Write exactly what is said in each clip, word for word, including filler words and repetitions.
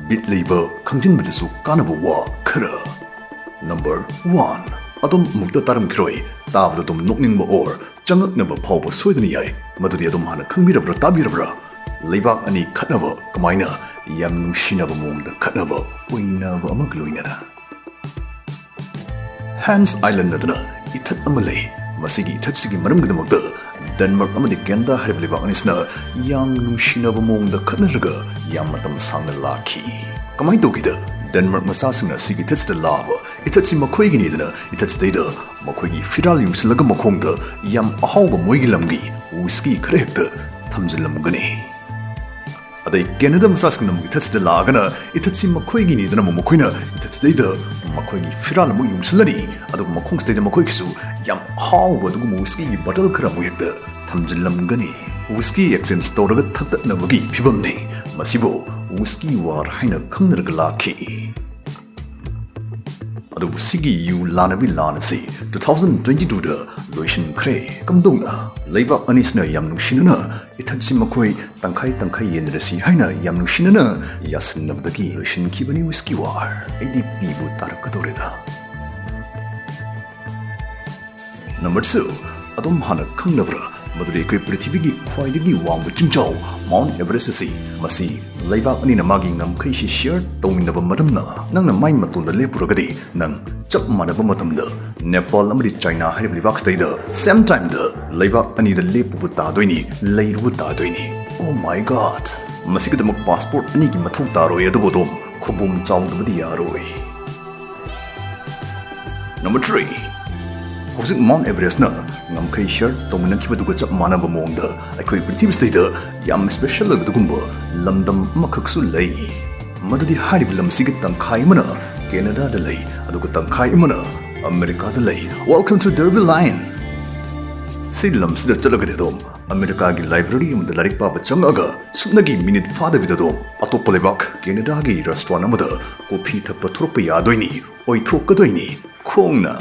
ꯕꯤꯠ ꯂꯩꯕ, ꯈꯪꯖꯤꯟꯕꯗꯁꯨ ꯀꯥꯟꯅꯕ ꯋꯥ ꯈꯔ꯫ ꯅꯝꯕꯔ ꯋꯥꯟ, ꯑꯗꯣꯝ ꯑꯃꯨꯛꯇ ꯇꯥꯔꯝꯈꯤꯔꯣꯏ, ꯇꯥꯕꯗ ꯑꯗꯨꯝ ꯅꯣꯛꯅꯤꯡꯕ or ꯆꯉꯛꯅꯕ ꯐꯥꯎꯕ ꯁꯣꯏꯗꯅ ꯌꯥꯏ꯫ ꯃꯗꯨꯗꯤ ꯑꯗꯣꯝ ꯍꯥꯟꯅ ꯈꯪꯕꯤꯔꯕ꯭ꯔꯥ, ꯇꯥꯕꯤꯔꯕ꯭ꯔꯥ? ꯂꯩꯕꯥꯛ ꯑꯅꯤ ꯈꯠꯅꯕ ꯀꯃꯥꯏꯅ? ꯌꯥꯝ ꯅꯨꯡꯁꯤꯅꯕ ꯃꯑꯣꯡꯗ ꯈꯠꯅꯕ, ꯑꯣꯏꯅꯕ ꯑꯃꯒ ꯂꯣꯏꯅꯅ꯫ ꯍꯦꯟꯁ ꯑꯥꯏꯂꯦꯟ ꯑꯗꯨꯅ ꯏꯊꯠ ꯑꯃ ꯂꯩ꯫ ꯃꯁꯤꯒꯤ ꯏꯊꯠꯁꯤꯒꯤ ꯃꯔꯝꯒꯤꯗꯃꯛꯇ ꯗꯦꯟꯃꯥꯔꯛ ꯑꯃꯗꯤ ꯀꯦꯅꯗꯥ ꯍꯥꯏꯔꯤꯕ ꯂꯩꯕꯥꯛ ꯑꯅꯤꯁꯤꯅ ꯌꯥꯝ ꯅꯨꯡꯁꯤꯅꯕ ꯃꯑꯣꯡꯗ ꯈꯠꯅꯔꯒ ꯌꯥꯝ ꯃꯇꯝ ꯁꯥꯡꯅ ꯂꯥꯛꯈꯤ꯫ ꯀꯃꯥꯏꯅ ꯇꯧꯒꯦꯗ, ꯗꯦꯟꯃꯥꯔꯛ ꯃꯆꯥꯁꯤꯡꯅ ꯁꯤꯒꯤ ꯏꯊꯠꯁꯤꯗ ꯂꯥꯛꯑꯕ, ꯏꯊꯠꯁꯤ ꯃꯈꯣꯏꯒꯤꯅꯤꯗꯅ, ꯏꯊꯠꯁꯤꯗꯩꯗ ꯃꯈꯣꯏꯒꯤ ꯐꯤꯔꯥꯜ ꯌꯨꯡꯁꯤꯜꯂꯒ ꯃꯈꯣꯡꯗ ꯌꯥꯝ ꯑꯍꯥꯎꯕ ꯃꯣꯏꯒꯤ ꯂꯝꯒꯤ ꯋꯤꯁꯀꯤ ꯈꯔ ꯍꯦꯛꯇ ꯊꯝꯖꯤꯜꯂꯝꯒꯅꯤ꯫ ꯑꯗꯩ ꯀꯦꯅꯗꯥ ꯃꯆꯥꯁꯤꯡꯅ ꯑꯃꯨꯛ ꯏꯊꯠꯁꯤꯗ ꯂꯥꯛꯑꯒꯅ ꯏꯊꯠꯁꯤ ꯃꯈꯣꯏꯒꯤꯅꯤꯗꯅ ꯑꯃꯨꯛ ꯃꯈꯣꯏꯅ ꯏꯊꯠꯁꯤꯗꯩꯗ ꯃꯈꯣꯏꯒꯤ ꯐꯤꯔꯥꯜ ꯑꯃꯨꯛ ꯌꯨꯡꯁꯤꯜꯂꯅꯤ, ꯑꯗꯨꯒ ꯃꯈꯣꯡꯁꯤꯗꯩꯗ ꯃꯈꯣꯏꯒꯤꯁꯨ ꯌꯥꯝ ꯍꯥꯎꯕ ꯑꯗꯨꯒꯨꯝꯕ ꯋꯤꯁꯀꯤꯒꯤ ꯕꯣꯇꯜ ꯈꯔ ꯑꯃꯨꯛ ꯍꯦꯛꯇ ꯊꯝꯖꯤꯜꯂꯝꯒꯅꯤ꯫ ꯋꯤꯁꯀꯤ ꯑꯦꯛꯁꯆꯦꯟꯖ ꯇꯧꯔꯒ ꯊꯛꯇꯠꯅꯕꯒꯤ ꯐꯤꯕꯝꯅꯤ꯫ ꯃꯁꯤꯕꯨ ꯋꯤꯁꯀꯤ ꯋꯥꯔ ꯍꯥꯏꯅ ꯈꯪꯅꯔꯒ ꯂꯥꯛꯈꯤ꯫ ꯑꯗꯨꯕꯨ ꯁꯤꯒꯤ ꯌꯨ ꯂꯥꯟꯅꯕꯤ ꯂꯥꯟ ꯑꯁꯤ two thousand twenty twoꯗ ꯂꯣꯏꯁꯤꯟꯈ꯭ꯔꯦ꯫ ꯀꯝꯗꯧꯅ? ꯂꯩꯕꯥꯛ ꯑꯅꯤꯁꯤꯅ ꯌꯥꯝ ꯅꯨꯡꯁꯤꯅꯅ ꯏꯊꯠꯁꯤ ꯃꯈꯣꯏ ꯇꯪꯈꯥꯏ ꯇꯪꯈꯥꯏ ꯌꯦꯟꯅꯔꯁꯤ ꯍꯥꯏꯅ ꯌꯥꯝ ꯅꯨꯡꯁꯤꯅꯅ ꯌꯥꯁꯤꯟꯅꯕꯗꯒꯤ ꯂꯣꯏꯁꯤꯟꯈꯤꯕꯅꯤ ꯋꯤꯁꯀꯤ ꯋꯥꯔ꯫ ꯑꯩꯗꯤ ꯄꯤꯕꯨ ꯇꯥꯔꯛꯀꯗꯧꯔꯦꯗ꯫ ꯅꯝꯕꯔ ꯇꯨ, ꯑꯗꯣꯝ ꯍꯥꯟꯅ ꯈꯪꯅꯕ꯭ꯔꯥ? ꯃꯗꯨꯗꯤ ꯑꯩꯈꯣꯏ ꯄ꯭ꯔꯤꯊꯤꯕꯤꯒꯤ ꯈ꯭ꯋꯥꯏꯗꯒꯤ ꯋꯥꯡꯕ ꯆꯤꯡꯖꯥꯎ ꯃꯥꯎꯟꯠ ꯑꯦꯚꯔꯦꯁ ꯑꯁꯤ, ꯃꯁꯤ ꯂꯩꯕꯥꯛ ꯑꯅꯤꯅ ꯃꯥꯒꯤ ꯉꯝꯈꯩꯁꯤ ꯁꯤꯌꯔ ꯇꯧꯃꯤꯟꯅꯕ ꯃꯔꯝꯅ, ꯅꯪꯅ ꯃꯥꯏ ꯃꯇꯣꯟꯗ ꯂꯦꯞꯄꯨꯔꯒꯗꯤ ꯅꯪ ꯆꯞ ꯃꯥꯟꯅꯕ ꯃꯇꯝꯗ ꯅꯦꯄꯥꯜ ꯑꯃꯗꯤ ꯆꯥꯏꯅꯥ ꯍꯥꯏꯔꯤꯕ ꯂꯩꯕꯥꯛꯁꯤꯗꯩꯗ ꯁꯦꯝ ꯇꯥꯏꯝꯗ ꯂꯩꯕꯥꯛ ꯑꯅꯤꯗ ꯂꯦꯞꯄꯨꯕ ꯇꯥꯗꯣꯏꯅꯤ, ꯂꯩꯔꯨꯕ ꯇꯥꯗꯣꯏꯅꯤ꯫ Oh my God! ꯃꯁꯤꯒꯤꯗꯃꯛ ꯄꯥꯁꯄꯣꯔꯠ ꯑꯅꯤꯒꯤ ꯃꯊꯧ ꯇꯥꯔꯣꯏ, ꯑꯗꯨꯕꯨ ꯑꯗꯣꯝ ꯈꯨꯕꯣꯝ ꯆꯥꯎꯗꯕꯗꯤ ꯌꯥꯔꯣꯏ꯫ ꯅꯝꯕꯔ ꯊ꯭ꯔꯤ, ꯍꯧꯖꯤꯛ ꯃꯥꯎꯟꯠ ꯑꯦꯚꯔꯦꯁꯅ ꯉꯝꯈꯩ ꯁꯤꯌꯔ ꯇꯧꯃꯤꯟꯅꯈꯤꯕꯗꯨꯒ ꯆꯞ ꯃꯥꯟꯅꯕ ꯃꯑꯣꯡꯗ ꯑꯩꯈꯣꯏ ꯄ꯭ꯔꯤꯊꯤꯕꯤꯁꯤꯗꯩꯗ ꯌꯥꯝ ꯁ꯭ꯄꯦꯁꯦꯜ ꯑꯣꯏꯕꯗꯨꯒꯨꯝꯕ ꯂꯝꯗꯝ ꯑꯃꯈꯛꯁꯨ ꯂꯩ꯫ ꯃꯗꯨꯗꯤ ꯍꯥꯏꯔꯤꯕ ꯂꯝꯁꯤꯒꯤ ꯇꯪꯈꯥꯏ ꯑꯃꯅ ꯀꯦꯅꯗꯥꯗ ꯂꯩ, ꯑꯗꯨꯒ ꯇꯪꯈꯥꯏ ꯑꯃꯅ ꯑꯃꯦꯔꯤꯀꯥꯗ ꯂꯩ꯫ Welcome to Derby Line! ꯁꯤ ꯂꯝꯁꯤꯗ ꯆꯠꯂꯒꯗꯤ ꯑꯗꯣꯝ ꯑꯃꯦꯔꯤꯀꯥꯒꯤ ꯂꯥꯏꯕ꯭ꯔꯦꯔꯤ ꯑꯃꯗ ꯂꯥꯏꯔꯤꯛ ꯄꯥꯕ ꯆꯪꯉꯛꯑꯒ ꯁꯨꯞꯅꯒꯤ ꯃꯤꯅꯤꯠ ꯐꯥꯗꯕꯤꯗ ꯑꯗꯣꯝ ꯑꯇꯣꯞꯄ ꯂꯩꯕꯥꯛ ꯀꯦꯅꯗꯥꯒꯤ ꯔꯦꯁꯇꯨꯔꯥꯟ ꯑꯃꯗ ꯀꯣꯐꯤ ꯊꯛꯄ ꯊꯣꯔꯛꯄ ꯌꯥꯗꯣꯏꯅꯤ, ꯑꯣꯏꯊꯣꯛꯀꯗꯣꯏꯅꯤ, ꯈꯣꯡꯅ꯫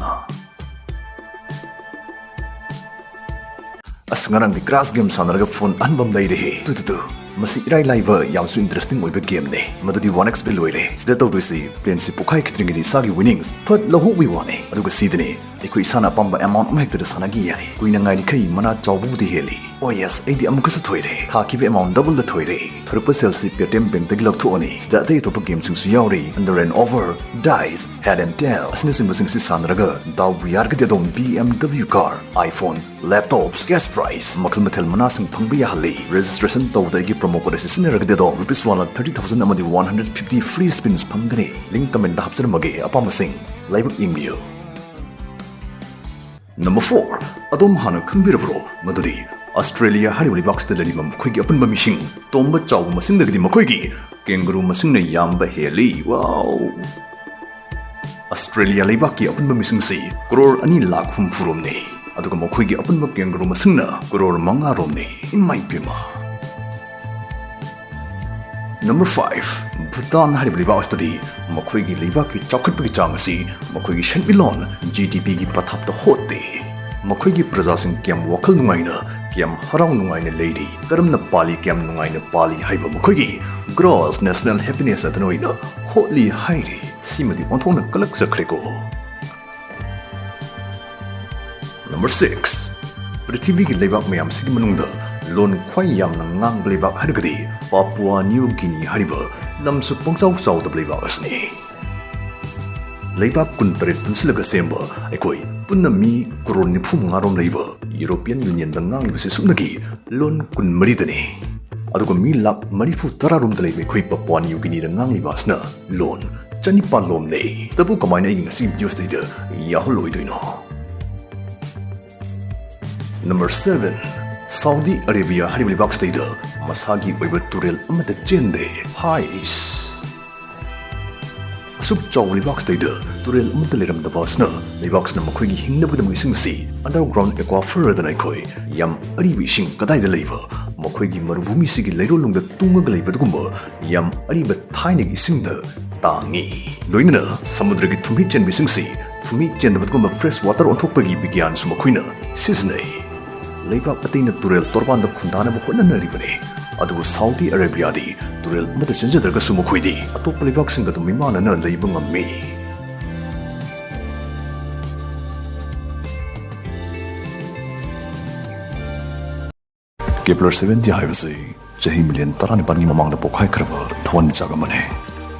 ꯑꯁ, ꯉꯔꯥꯡꯗꯤ ꯀ꯭ꯔꯥꯁ ꯒꯦꯝ ꯁꯥꯟꯅꯔꯒ ꯐꯣꯟ ꯑꯍꯟꯕ ꯑꯃ ꯂꯩꯔꯦꯍꯦ꯫ Two, two, two. ꯃꯁꯤ ꯏꯔꯥꯏ ꯂꯥꯏꯕ, ꯌꯥꯝꯁꯨ interesting ꯑꯣꯏꯕ gameꯅꯦ꯫ ꯃꯗꯨꯗꯤ one X bet ꯂꯣꯏꯔꯦ꯫ ꯁꯤꯗ ꯇꯧꯗꯣꯏꯁꯤ, plane ꯁꯤ ꯄꯣꯛꯈꯥꯏꯈꯤꯗ꯭ꯔꯤꯉꯩꯗ ꯏꯁꯥꯒꯤ winnings ꯐꯠ ꯂꯧꯍꯧꯕꯒꯤ ꯋꯥꯅꯦ꯫ ꯑꯗꯨꯒ ꯁꯤꯗꯅꯦ, ꯑꯩꯈꯣꯏ ꯏꯁꯥꯅ ꯑꯄꯥꯝꯕ amount ꯑꯃ ꯍꯦꯛꯇꯗ ꯁꯥꯟꯅꯈꯤ ꯌꯥꯏ꯫ ꯀꯨꯏꯅ ꯉꯥꯏꯔꯤꯈꯩ ꯃꯅꯥ ꯆꯥꯎꯕꯕꯨꯗꯤ ꯍꯦꯜꯂꯤ꯫ Oh yes, ꯑꯩꯗꯤ ꯑꯃꯨꯛꯀꯁꯨ ꯊꯣꯏꯔꯦ꯫ ꯊꯥꯈꯤꯕ amount double ꯗ ꯊꯣꯏꯔꯦ꯫ ꯊꯣꯔꯛꯄ ꯁꯦꯜꯁꯤ Paytm Bank ꯇꯒꯤ ꯂꯧꯊꯣꯛꯑꯅꯤ꯫ ꯁꯤꯗ ꯑꯇꯩ ꯑꯇꯣꯞꯄ gameꯁꯤꯡꯁꯨ ꯌꯥꯎꯔꯤ꯫ Under and over, dice, head and tail ꯑꯁꯤꯅꯆꯤꯡꯕꯁꯤꯡꯁꯤ ꯁꯥꯟꯅꯔꯒ ꯗꯥꯎꯕꯨ ꯌꯥꯔꯒꯗꯤ ꯑꯗꯣꯝ B M W car, iPhone, laptops, cash prize ꯃꯈꯜ ꯃꯊꯦꯜ ꯃꯅꯥꯁꯤꯡ ꯐꯪꯕ ꯌꯥꯍꯜꯂꯤ꯫ Registration ꯇꯧꯕꯗ ꯑꯩꯒꯤ promo code ꯑꯁꯤ ꯁꯤꯖꯤꯟꯅꯔꯒꯗꯤ ꯑꯗꯣꯝ rupees one lakh thirty thousand ꯑꯃꯗꯤ one hundred fifty free spins ꯐꯪꯒꯅꯤ꯫ Link comment ꯇ ꯍꯥꯞꯆꯔꯝꯃꯒꯦ, ꯑꯄꯥꯝꯕꯁꯤꯡ ꯂꯥꯏꯕꯛ ꯌꯦꯡꯕꯤꯌꯨ꯫ Number four, ꯑꯗꯣꯝ ꯍꯥꯟꯅ ꯈꯪꯕꯤꯔꯕ꯭ꯔꯣ ꯃꯗꯨꯗꯤ Australia ꯍꯥꯏꯔꯤꯕ ꯂꯩꯕꯥꯛꯁꯤꯗ ꯂꯩꯔꯤꯕ ꯃꯈꯣꯏꯒꯤ ꯑꯄꯨꯟꯕ ꯃꯤꯁꯤꯡ ꯇꯣꯝꯕ ꯆꯥꯎꯕ ꯃꯁꯤꯡꯗꯒꯤꯗꯤ ꯃꯈꯣꯏꯒꯤ ꯀꯦꯡꯒꯔꯨ ꯃꯁꯤꯡꯅ ꯌꯥꯝꯕ ꯍꯦꯜꯂꯤ? Wow! Australia ꯂꯩꯕꯥꯛꯀꯤ ꯑꯄꯨꯟꯕ ꯃꯤꯁꯤꯡꯁꯤ ꯀ꯭ꯔꯣꯔ ꯑꯅꯤ ꯂꯥꯈ ꯍꯨꯝꯐꯨ ꯔꯣꯝꯅꯤ, ꯑꯗꯨꯒ ꯃꯈꯣꯏꯒꯤ ꯑꯄꯨꯟꯕ ꯀꯦꯡꯒꯔꯨ ꯃꯁꯤꯡꯅ ꯀ꯭ꯔꯣꯔ ꯃꯉꯥ ꯔꯣꯝꯅꯤ꯫ ꯏꯃꯥꯏ ꯄꯦꯝꯃ! Number five, Bhutan ꯍꯥꯏꯔꯤꯕ ꯂꯩꯕꯥꯛ ꯑꯁꯤꯗꯗꯤ ꯃꯈꯣꯏꯒꯤ ꯂꯩꯕꯥꯛꯀꯤ ꯆꯥꯎꯈꯠꯄꯒꯤ ꯆꯥꯡ ꯑꯁꯤ ꯃꯈꯣꯏꯒꯤ ꯁꯦꯟꯃꯤꯠꯂꯣꯟ, G D P ꯒꯤ ꯄꯊꯥꯞꯇ ꯍꯣꯠꯇꯦ꯫ ꯃꯈꯣꯏꯒꯤ ꯄ꯭ꯔꯖꯥꯁꯤꯡ ꯀꯌꯥꯝ ꯋꯥꯈꯜ ꯅꯨꯡꯉꯥꯏꯅ, ꯀꯌꯥꯝ ꯍꯔꯥꯎ ꯅꯨꯡꯉꯥꯏꯅ ꯂꯩꯔꯤ, ꯀꯔꯝꯅ ꯄꯥꯜꯂꯤ, ꯀꯌꯥꯝ ꯅꯨꯡꯉꯥꯏꯅ ꯄꯥꯜꯂꯤ ꯍꯥꯏꯕ ꯃꯈꯣꯏꯒꯤ gross national happiness ꯑꯗꯨꯅ ꯑꯣꯏꯅ ꯍꯣꯠꯂꯤ ꯍꯥꯏꯔꯤ꯫ ꯁꯤꯃꯗꯤ ꯑꯣꯟꯊꯣꯛꯅ ꯀꯂꯛꯆꯈ꯭ꯔꯦꯀꯣ꯫ Number six, ꯄ꯭ꯔꯤꯊꯤꯕꯤꯒꯤ ꯂꯩꯕꯥꯛ ꯃꯌꯥꯝꯁꯤꯒꯤ ꯃꯅꯨꯡꯗ ꯂꯣꯟ ꯈ꯭ꯋꯥꯏ ꯌꯥꯝꯅ ꯉꯥꯡꯕ ꯂꯩꯕꯥꯛ ꯍꯥꯏꯔꯒꯗꯤ Papua New Guinea ꯍꯥꯏꯔꯤꯕ ꯂꯝꯁꯨ ꯄꯪꯆꯥꯎ ꯆꯥꯎꯗꯕ ꯂꯩꯕꯥꯛ ꯑꯁꯤꯅꯤ꯫ ꯂꯩꯕꯥꯛ ꯀꯨꯟꯇꯔꯦꯠ ꯄꯨꯟꯁꯤꯜꯂꯒ ꯁꯦꯝꯕ ꯑꯩꯈꯣꯏ ꯄꯨꯟꯅ ꯃꯤ ꯀ꯭ꯔꯣꯔ ꯅꯤꯐꯨ ꯃꯉꯥ ꯔꯣꯝ ꯂꯩꯕ European Union ꯗ ꯉꯥꯡꯂꯤꯕꯁꯤ ꯁꯨꯞꯅꯒꯤ ꯂꯣꯟ ꯀꯨꯟꯃꯔꯤꯗꯅꯤ꯫ ꯑꯗꯨꯒ ꯃꯤ ꯂꯥꯈ ꯃꯔꯤꯐꯨ ꯇꯔꯥ ꯔꯣꯝꯗ ꯂꯩꯕ ꯑꯩꯈꯣꯏ Papua New Guinea ꯗ ꯉꯥꯡꯂꯤꯕ ꯑꯁꯤꯅ ꯂꯣꯟ ꯆꯅꯤꯄꯥꯜ ꯂꯣꯝꯅꯤ꯫ ꯁꯤꯗꯕꯨ ꯀꯃꯥꯏꯅ ꯑꯩꯒꯤ ꯉꯁꯤꯒꯤ video ꯁꯤꯗꯩꯗ ꯌꯥꯎꯍꯜꯂꯣꯏꯗꯣꯏꯅꯣ? Number seven, Saudi Arabia ꯍꯥꯏꯔꯤꯕ ꯂꯩꯕꯥꯛꯁꯤꯗꯩꯗ ꯃꯁꯥꯒꯤ ꯑꯣꯏꯕ ꯇꯨꯔꯦꯜ ꯑꯃꯠꯇ ꯆꯦꯟꯗꯦ꯫ ꯍꯥꯏꯁ! ꯑꯁꯨꯛ ꯆꯥꯎꯕ ꯂꯩꯕꯥꯛꯁꯤꯗꯩꯗ ꯇꯨꯔꯦꯜ ꯑꯃꯠꯇ ꯂꯩꯔꯝꯗꯕ ꯑꯁꯤꯅ ꯂꯩꯕꯥꯛꯁꯤꯅ ꯃꯈꯣꯏꯒꯤ ꯍꯤꯡꯅꯕꯒꯤꯗꯃꯛ ꯏꯁꯤꯡ ꯑꯁꯤ underground aquifer ꯗꯅ ꯑꯩꯈꯣꯏ ꯌꯥꯝ ꯑꯔꯤꯕ ꯏꯁꯤꯡ ꯀꯗꯥꯏꯗ ꯂꯩꯕ, ꯃꯈꯣꯏꯒꯤ ꯃꯔꯨꯚꯨꯃꯤꯁꯤꯒꯤ ꯂꯩꯔꯣꯜꯅꯨꯡꯗ ꯇꯨꯡꯉꯒ ꯂꯩꯕ ꯑꯗꯨꯒꯨꯝꯕ ꯌꯥꯝ ꯑꯔꯤꯕ ꯊꯥꯏꯅꯒꯤ ꯏꯁꯤꯡꯗ ꯇꯥꯡꯉꯤ꯫ ꯂꯣꯏꯅꯅ ꯁꯃꯨꯗ꯭ꯔꯒꯤ ꯊꯨꯝꯍꯤ ꯆꯦꯟꯕ ꯏꯁꯤꯡꯁꯤ ꯊꯨꯝꯍꯤ ꯆꯦꯟꯗꯕ ꯑꯗꯨꯒꯨꯝꯕ fresh water ꯑꯣꯟꯊꯣꯛꯄꯒꯤ ꯕꯤꯒ꯭ꯌꯥꯟꯁꯨ ꯃꯈꯣꯏꯅ ꯁꯤꯖꯤꯟꯅꯩ꯫ ꯂꯩꯕꯥꯛ ꯑꯇꯩꯅ ꯇꯨꯔꯦꯜ ꯇꯣꯔꯕꯥꯟꯗ ꯈꯨꯟꯗꯥꯅꯕ ꯍꯣꯠꯅꯅꯔꯤꯕꯅꯤ꯫ ꯑꯗꯨꯕꯨ ꯁꯥꯎꯗꯤ ꯑꯔꯦꯕꯤꯌꯥꯗꯤ ꯇꯨꯔꯦꯜ ꯑꯃꯗ ꯆꯦꯟꯖꯗ꯭ꯔꯒꯁꯨ ꯃꯈꯣꯏꯗꯤ ꯑꯇꯣꯞꯄ ꯂꯩꯕꯥꯛꯁꯤꯡꯒ ꯑꯗꯨꯝ ꯃꯤꯃꯥꯟꯅꯅ ꯂꯩꯕ ꯉꯝꯃꯤ꯫ ꯀꯦꯄ꯭ꯂꯔ ꯁꯚꯦꯟꯇꯤ ꯍꯥꯏꯕꯁꯤ ꯆꯍꯤ ꯃꯤꯂꯤꯌꯟ ꯇꯔꯥꯅꯤꯄꯥꯟꯒꯤ ꯃꯃꯥꯡꯗ ꯄꯣꯛꯈꯥꯏꯈ꯭ꯔꯕ ꯊꯋꯥꯟꯃꯤꯆꯥꯛ ꯑꯃꯅꯤ꯫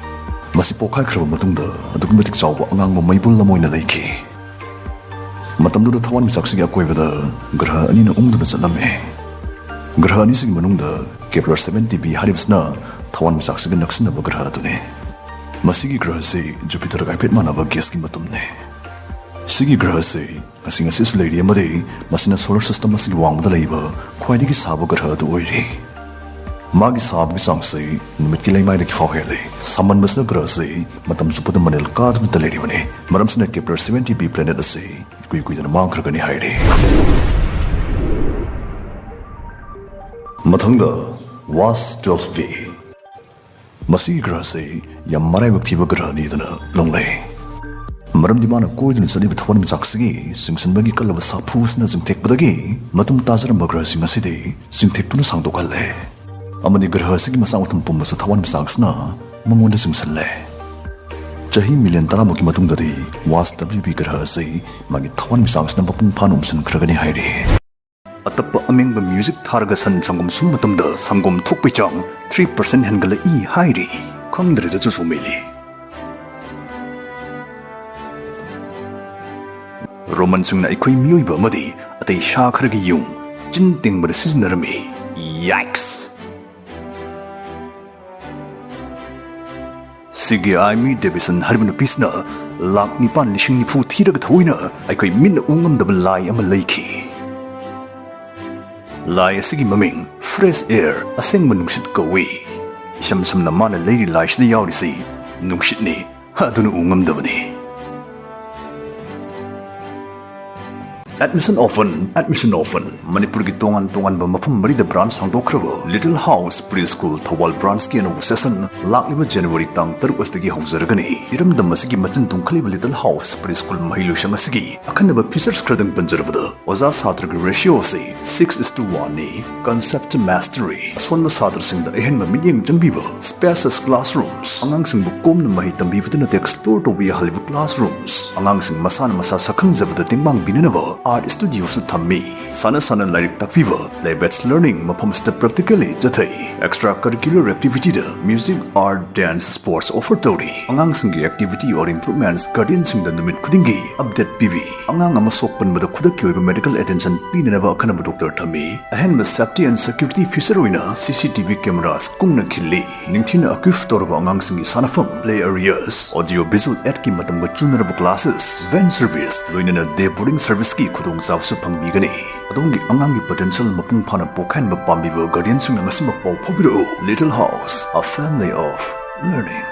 ꯃꯁꯤ ꯄꯣꯛꯈꯥꯏꯈ꯭ꯔꯕ ꯃꯇꯨꯡꯗ ꯑꯗꯨꯛꯀꯤ ꯃꯇꯤꯛ ꯆꯥꯎꯕ ꯑꯉꯥꯡꯕ ꯃꯩꯕꯨꯜ ꯑꯃ ꯑꯣꯏꯅ ꯂꯩꯈꯤ꯫ ꯃꯇꯝꯗꯨꯗ ꯊꯋꯥꯟꯃꯤꯆꯥꯛꯁꯤꯒꯤ ꯑꯀꯣꯏꯕꯗ ꯒ꯭ꯔꯍ ꯑꯅꯤꯅ ꯎꯪꯗꯨꯅ ꯆꯠꯂꯝꯃꯤ꯫ ꯒ꯭ꯔꯍ ꯑꯅꯤꯁꯤꯒꯤ ꯃꯅꯨꯡꯗ ꯀꯦꯄ꯭ꯂꯔ ꯁꯚꯦꯟꯇꯤ ꯕꯤ ꯍꯥꯏꯔꯤꯕꯁꯤꯅ ꯊꯋꯥꯟꯃꯤꯆꯥꯛꯁꯤꯒ ꯅꯛꯁꯤꯟꯅꯕ ꯒ꯭ꯔꯍ ꯑꯗꯨꯅꯤ꯫ ꯃꯁꯤꯒꯤ ꯒ꯭ꯔꯍꯁꯤ ꯖꯨꯄꯤꯇꯔꯒ ꯍꯥꯏꯐꯦꯠ ꯃꯥꯟꯅꯕ ꯒ꯭ꯌꯥꯁꯀꯤ ꯃꯇꯨꯝꯅꯤ꯫ ꯁꯤꯒꯤ ꯒ꯭ꯔꯍꯁꯤ ꯉꯁꯤ ꯉꯁꯤꯁꯨ ꯂꯩꯔꯤ ꯑꯃꯗꯤ ꯃꯁꯤꯅ ꯁꯣꯂꯔ ꯁꯤꯁꯇꯝ ꯑꯁꯤꯒꯤ ꯋꯥꯡꯃꯗ ꯂꯩꯕ ꯈ꯭ꯋꯥꯏꯗꯒꯤ ꯁꯥꯕ ꯒ꯭ꯔꯍ ꯑꯗꯨ ꯑꯣꯏꯔꯤ꯫ ꯃꯥꯒꯤ ꯁꯥꯕꯒꯤ ꯆꯥꯡꯁꯤ ꯅꯨꯃꯤꯠꯀꯤ ꯂꯩꯃꯥꯏꯗꯒꯤ ꯐꯥꯎ ꯍꯦꯜꯂꯤ꯫ ꯁꯥꯃꯟꯕꯁꯤꯅ ꯒ꯭ꯔꯍꯁꯤ ꯃꯇꯝ ꯆꯨꯞꯄꯗ ꯃꯅꯤꯜ ꯀꯥꯗꯨꯅꯇ ꯂꯩꯔꯤꯕꯅꯤ꯫ ꯃꯔꯝꯁꯤꯅ ꯀꯦꯄ꯭ꯂꯔ ꯁꯚꯦꯟꯇꯤ ꯕꯤ ꯄ꯭ꯂꯦꯅꯦꯠ ꯑꯁꯤ ꯏꯀꯨꯏ ꯀꯨꯏꯗꯅ ꯃꯥꯡꯈ꯭ꯔꯒꯅꯤ ꯍꯥꯏꯔꯤ꯫ ꯃꯊꯪꯗ, ꯋꯥꯁ ꯇ꯭ꯋꯦꯜꯐ ꯕꯤ꯫ ꯃꯁꯤꯒꯤ ꯒ꯭ꯔꯍꯁꯤ ꯌꯥꯝ ꯃꯔꯥꯏꯕꯛ ꯊꯤꯕ ꯒ꯭ꯔꯍꯅꯤꯗꯅ ꯂꯧꯅꯩ꯫ ꯃꯔꯝꯗꯤ ꯃꯥꯅ ꯀꯣꯏꯗꯨꯅ ꯆꯠꯂꯤꯕ ꯊꯋꯥꯟꯃꯤꯆꯥꯛꯁꯤꯒꯤ ꯆꯤꯡꯁꯤꯟꯕꯒꯤ ꯀꯜꯂꯕ ꯁꯥꯐꯨ ꯑꯁꯤꯅ ꯆꯤꯡꯊꯦꯛꯄꯗꯒꯤ ꯃꯇꯨꯝ ꯇꯥꯖꯔꯝꯕ ꯒ꯭ꯔꯍꯁꯤꯡ ꯑꯁꯤꯗꯤ ꯆꯤꯡꯊꯦꯛꯇꯨꯅ ꯁꯥꯡꯗꯣꯛꯍꯜꯂꯦ꯫ ꯑꯃꯗꯤ ꯒ꯭ꯔꯍ ꯑꯁꯤꯒꯤ ꯃꯁꯥ ꯃꯊꯨꯝ ꯄꯨꯝꯕꯁꯨ ꯊꯋꯥꯟꯃꯤꯆꯥꯛꯁꯤꯅ ꯃꯉꯣꯟꯗ ꯆꯤꯡꯁꯤꯜꯂꯦ꯫ ꯆꯍꯤ ꯃꯤꯂꯤꯌꯟ ꯇꯔꯥꯃꯨꯛꯀꯤ ꯃꯇꯨꯡꯗꯗꯤ ꯋꯥꯁ ꯗꯕ꯭ꯂꯤꯎ ꯕꯤ ꯒ꯭ꯔꯍ ꯑꯁꯤ ꯃꯥꯒꯤ ꯊꯋꯥꯟꯃꯤꯆꯥꯛꯁꯤꯅ ꯃꯄꯨꯡ ꯐꯥꯅ ꯎꯝꯁꯤꯟꯈ꯭ꯔꯒꯅꯤ ꯍꯥꯏꯔꯤ꯫ ꯑꯇꯞꯄ ꯑꯃꯦꯡꯕ ꯃ꯭ꯌꯨꯖꯤꯛ ꯊꯥꯔꯒ ꯁꯟ ꯁꯪꯒꯣꯝ ꯁꯨꯝ ꯃꯇꯝꯗ ꯁꯪꯒꯣꯝ ꯊꯣꯛꯄꯩ ꯆꯥꯡ ꯊ꯭ꯔꯤ ꯄꯥꯔꯁꯦꯟ ꯍꯦꯟꯒꯠꯂꯛꯏ ꯍꯥꯏꯔꯤ꯫ ꯈꯪꯗ꯭ꯔꯦꯗ ꯆꯨꯁꯨ ꯃꯦꯂꯤ꯫ ꯔꯣꯃꯟꯁꯤꯡꯅ ꯑꯩꯈꯣꯏ ꯃꯤꯑꯣꯏꯕ ꯑꯃꯗꯤ ꯑꯇꯩ ꯁꯥ ꯈꯔꯒꯤ ꯌꯨꯡ ꯆꯤꯟ ꯇꯤꯡꯕꯗ ꯁꯤꯖꯤꯟꯅꯔꯝꯃꯤ꯫ ꯌꯥꯏꯛꯁ! ꯁꯤꯒꯤ ꯑꯥꯏꯃꯤ ꯗꯦꯕꯤꯁꯟ ꯍꯥꯏꯔꯤꯕ ꯅꯨꯄꯤꯁꯤꯅ ꯂꯥꯛ ꯅꯤꯄꯥꯟ ꯂꯤꯁꯤꯡ ꯅꯤꯐꯨ ꯊꯤꯔꯒ ꯊꯑꯣꯏꯅ ꯑꯩꯈꯣꯏ ꯃꯤꯠꯅ ꯎ ꯉꯝꯗꯕ ꯂꯥꯏ ꯑꯃ ꯂꯩꯈꯤ꯫ ꯂꯥꯏ ꯑꯁꯤꯒꯤ ꯃꯃꯤꯡ ꯐ꯭ꯔꯦꯁ ꯑꯦꯌꯔ, ꯑꯁꯦꯡꯕ ꯅꯨꯡꯁꯤꯠ, ꯀꯧꯏ꯫ ꯏꯁꯝ ꯁꯝꯅ ꯃꯥꯅ ꯂꯩꯔꯤ ꯂꯥꯏꯁꯤꯗ ꯌꯥꯎꯔꯤꯁꯤ ꯅꯨꯡꯁꯤꯠꯅꯤ, ꯑꯗꯨꯅ ꯎ ꯉꯝꯗꯕꯅꯤ꯫ Admission open, admission open. ꯃꯅꯤꯄꯨꯔꯒꯤ ꯇꯣꯉꯥꯟ ꯇꯣꯉꯥꯟꯕ ꯃꯐꯝ ꯃꯔꯤꯗ branch ꯍꯥꯡꯗꯣꯛꯈ꯭ꯔꯕ Little House Preschool Thoubal branchꯀꯤ ꯑꯅꯧꯕ session ꯂꯥꯛꯂꯤꯕ January ꯇꯥꯡ ꯇꯔꯨꯛ ꯑꯁꯤꯗꯒꯤ ꯍꯧꯖꯔꯒꯅꯤ꯫ ꯏꯔꯝꯗꯝ ꯑꯁꯤꯒꯤ ꯃꯆꯤꯟ ꯇꯨꯝꯈꯠꯂꯤꯕ Little House Preschool ꯃꯍꯩ ꯂꯣꯏꯁꯪ ꯑꯁꯤꯒꯤ ꯑꯈꯟꯅꯕ features ꯈꯔꯗꯪ ꯄꯟꯖꯔꯕꯗ, ꯑꯣꯖꯥ ꯁꯥꯇ꯭ꯔꯒꯤ ratio ꯑꯁꯤ six is to one ꯅꯤ꯫ Concept mastery, ꯑꯁꯣꯟꯕ ꯁꯥꯇ꯭ꯔꯁꯤꯡꯗ ꯑꯍꯦꯟꯕ ꯃꯤꯠꯌꯦꯡ ꯆꯪꯕꯤꯕ, spacious classrooms, ꯑꯉꯥꯡꯁꯤꯡꯕꯨ ꯀꯣꯝꯅ ꯃꯍꯩ ꯇꯝꯕꯤꯕꯗ ꯅꯠꯇꯦ explore ꯇꯧꯕ ꯌꯥꯍꯜꯂꯤꯕ classrooms, ꯑꯉꯥꯡꯁꯤꯡ ꯃꯁꯥꯅ ꯃꯁꯥ ꯁꯛꯈꯪꯖꯕꯗ ꯇꯦꯡꯕꯥꯡ ꯄꯤꯅꯅꯕ art studioꯁꯨ ꯊꯝꯃꯤ꯫ ꯁꯥꯟꯅ ꯁꯥꯟꯅ ꯂꯥꯏꯔꯤꯛ ꯇꯥꯛꯄꯤꯕ, play based learning, ꯃꯐꯝ ꯑꯁꯤꯗ practically ꯆꯠꯊꯩ꯫ Extra curricular activityꯗ music, art, dance, sports offer ꯇꯧꯔꯤ꯫ ꯑꯉꯥꯡꯁꯤꯡꯒꯤ activity or improvements guardianꯁꯤꯡꯗ ꯅꯨꯃꯤꯠ ꯈꯨꯗꯤꯡꯒꯤ update ꯄꯤꯕꯤ꯫ ꯑꯉꯥꯡ ꯑꯃ ꯁꯣꯛ ꯄꯟꯕꯗ ꯈꯨꯗꯛꯀꯤ ꯑꯣꯏꯕ medical attention ꯄꯤꯅꯅꯕ ꯑꯈꯟꯅꯕ doctor ꯊꯝꯃꯤ꯫ ꯑꯍꯦꯟꯕ safety and security feature ꯑꯣꯏꯅ C C T V cameras ꯀꯨꯡꯅ ꯈꯤꯜꯂꯤ꯫ ꯅꯤꯡꯊꯤꯅ equip ꯇꯧꯔꯕ ꯑꯉꯥꯡꯁꯤꯡꯒꯤ ꯁꯥꯟꯅꯐꯝ, play areas, audio visual aidꯀꯤ ꯃꯇꯝꯒ ꯆꯨꯅꯔꯕ classes, van service, ꯂꯣꯏꯅꯅ day boarding serviceꯀꯤ ꯈꯨꯗꯣꯡꯆꯥꯕꯁꯨ ꯐꯪꯕꯤꯒꯅꯤ꯫ ꯑꯗꯣꯝꯒꯤ ꯑꯉꯥꯡꯒꯤ potential ꯃꯄꯨꯡ ꯐꯥꯅ ꯄꯣꯛꯍꯟꯕ ꯄꯥꯝꯕꯤꯕ guardianꯁꯤꯡꯅ ꯉꯁꯤꯃꯛ ꯄꯥꯎ ꯐꯥꯎꯕꯤꯔꯛꯎ꯫ Little House, a family of learning꯫